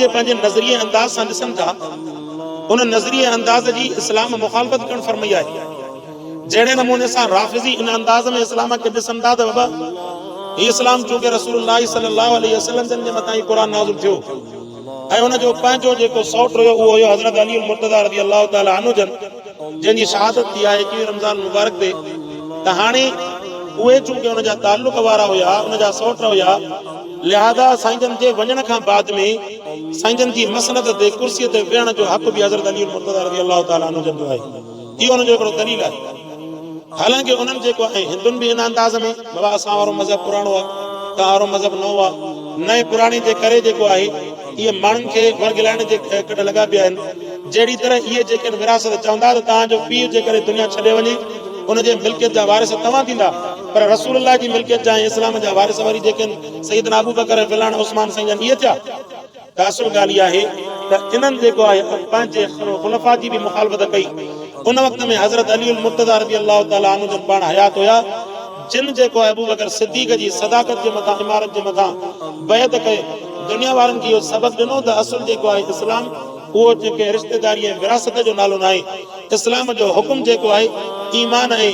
پنهنجي نظريي ۽ انداز سان ڏسن ٿا، ان نظريي ۽ انداز جي اسلام مخالفت ڪرڻ فرمائي آهي. جهڙي نموني سان رافضي ان انداز ۾ اسلام کي ڏسن ٿا ته بابا هي اسلام چونڪه رسول الله صلي الله عليه وسلم جن جي مٿان هي قرآن نازل ٿيو ۽ ان جو پنهنجو جيڪو سئوٽ هيو اهو هيو حضرت علي المرتضيٰ رضي الله تعالٰي عنه جن جنهن جي شهادت ٿي آهي ايڪويهين رمضان المبارڪ تي ته هاڻي اهي چونڪه ان جا تعلق وارا هيا ان جا سئوٽ هيا لهذا سائين جن جي وڃڻ کان بعد ۾ سائين جن جي مسند تي ڪرسي تي ويهڻ جو حق به حضرت علي المرتضيٰ رضي الله تعالٰي عنه جن جو آهي. اهو انهن جو هڪڙو دليل آهي. حالانڪه انهن جيڪو ۽ هندن به ان انداز ۾ بابا اسان وارو مذهب پراڻو آهي توهان وارو مذهب نئون آهي نئين پراڻي جي ڪري جيڪو آهي اهي ماڻهن کي ورغلائڻ جي ڪڍ لڳا پيا آهن. جهڙي طرح اهي جيڪي آهن وراثت چوندا ته توهان جو پيء جيڪڏهن دنيا ڇڏي وڃي ان جي ملڪيت جا وارث توهان ٿيندا پر رسول الله جي ملڪيت جا ۽ اسلام جا وارث وري جيڪي آهن سيدنا ابوبڪر ۽ فلاڻا عثمان سائين جن اهي ٿيا ته اصل ڳالهه اها آهي ته انهن جيڪو آهي پنهنجي خلفاء جي به مخالفت ڪئي ان وقت ۾ حضرت علي المرتضيٰ رضي الله تعالٰي عنه جن پاڻ حيات هيا جن جيڪو آهي ابوبڪر صديق جي صداقت جي مٿان امارت جي مٿان بيعت ڪئي دنيا وارن کي اهو سبق ڏنو ته اصل جيڪو آهي اسلام اهو جيڪي رشتيداري ۽ وراثت جو نالو ناهي اسلام جو حڪم جيڪو آهي ايمان ۽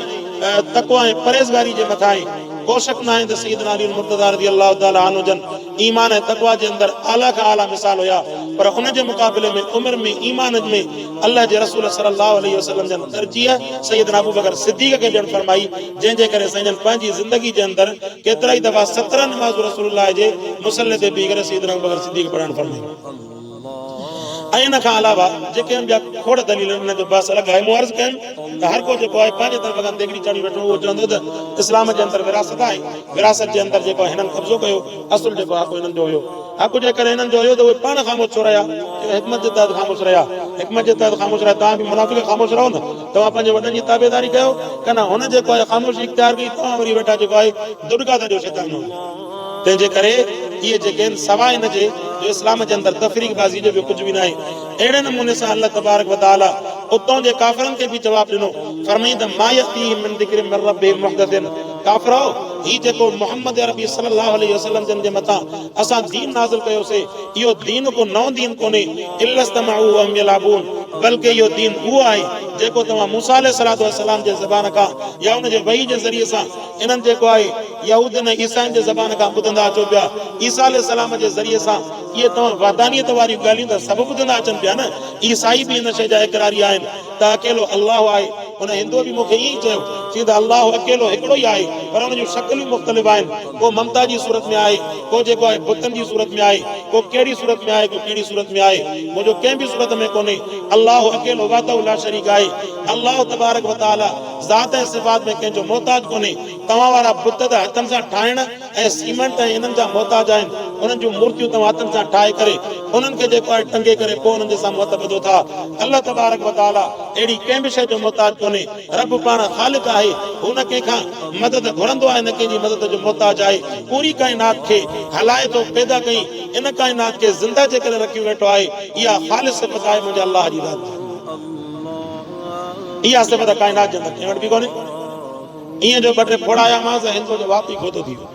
تقويٰ ۽ پرهيزگاري جي مٿان آهي. ڪو شڪ ناهي ته سيدنا علي المرتضيٰ رضي الله تعالٰي عنه جن ايمان ۽ تقويٰ جي اندر اعليٰ کان اعليٰ مثال هيا پر ان جي مقابلي ۾ عمر ۾ ايمان ۾ الله جي رسول صلي الله عليه وسلم جن ترجيح سيدنا ابوبڪر صديق کي ڏيڻ فرمائي جنهن جي ڪري سائين جن پنهنجي زندگي جي اندر ڪيترائي دفعا 17 نمازون رسول الله جي مصلي تي بيهي ڪري سيدنا ابوبڪر صديق پڙهائڻ فرمائي. ۽ ان کان علاوه جيڪي به ٻيا کوڙ دليل آهن انهن جو بحث الڳ آهي. مون عرض ڪيم ته هر ڪو جيڪو آهي پنهنجي طرف کان ديڳڙي چاڙهي ويٺو اهو چوندو ته اسلام جي اندر وراثت آهي، وراثت جي اندر جيڪو آهي هنن قبضو ڪيو، اصل جيڪو حق هنن جو هيو. حق جيڪڏهن هنن جو هيو ته اهي پاڻ خاموش ڇو رهيا؟ چيو حڪمت جي تحت خاموش رهيا. حڪمت جي تحت خاموش رهيا توهان به منافق خاموش رهو نه توهان پنهنجي وڏن جي تابعداري ڪيو ڪنه هن جيڪو آهي خاموشي اختيار ڪئي توهان وري ويٺا جيڪو آهي دڙڪا ٿا ڏيو شيطان وانگر. تنهن جي ڪري اهي جيڪي آهن سواء ان جي جو اسلام جي اندر تفريق بازي جو ٻيو ڪجهه به ناهي. اهڙي نموني سان الله تبارڪ و تعالي اتون جي ڪافرن کي به جواب ڏنو، فرمائين ته ما يأتيهم من ذڪر من ربهم محدث ڪافرؤ! هي جيڪو محمد عربي صلي الله عليه وسلم جن جي مٿان اسان دين نازل ڪيوسي اهو دين ڪو نئون دين ڪونهي الا استمعوه وهم يلعبون بلڪه اهو دين اهو آهي جيڪو توهان موسيٰ عليه الصلوة والسلام جي زبان کان يا ان جي وحي جي ذريعي سان انهن جيڪو آهي يهودين ۽ عيسائين جي زبان کان ٻڌندا اچو پيا. عيسيٰ عليه السلام جي ذريعي سان اهي توهان وحدانيت واريون ڳالهيون ته سڀ ٻڌندا اچن پيا نه. عيسائي به ان شيء جا اقراري آهن ته اڪيلو الله آهي. ان هندوء به مون کي ائين ئي چيو. چيائين ته الله اڪيلو هڪڙو ئي آهي پر ان جون شڪليون مختلف آهن. ڪو ممتا جي صورت ۾ آهي، ڪو جيڪو آهي بتن جي صورت ۾ آهي، ڪو ڪهڙي صورت ۾ آهي، ڪو ڪهڙي صورت ۾ آهي. منهنجو ڪنهن به صورت ۾ ڪونهي. الله اڪيلو وحده لا شريڪ آهي. الله تبارڪ وتعاليٰ ذات ۽ صفات ۾ ڪنهن جو محتاج ڪونهي. توهان وارا بت ته هٿن سان ٺاهڻ ۽ سيمنٽ ۽ انهن جا محتاج آهن، انهن جون مورتيون توهان هٿن سان ٺاهي ڪري انهن کي جيڪو آهي ٽنگي ڪري پوء انهن جي سامهون هٿ ٻڌو ٿا. الله تبارڪ و تعاليٰ اهڙي ڪنهن به شيء جو محتاج ڪونهي. رب پاڻ خالق آهي، هو نه ڪنهن کان مدد گهرندو آهي نه ڪنهن جي مدد جو محتاج آهي. پوري ڪائنات کي هلائي ٿو، پيدا ڪئي، ان ڪائنات کي زنده جيڪڏهن رکيو ويٺو آهي، اها خالص صفت آهي منهنجي الله جي ذات جي. اها صفت ڪائنات جي اندر ڪنهن وٽ به ڪونهي. ايئن جو ٻه ٽي ڦوڙا آيا مانس ۽ هندو جو وات ئي کوتو ٿي ويو.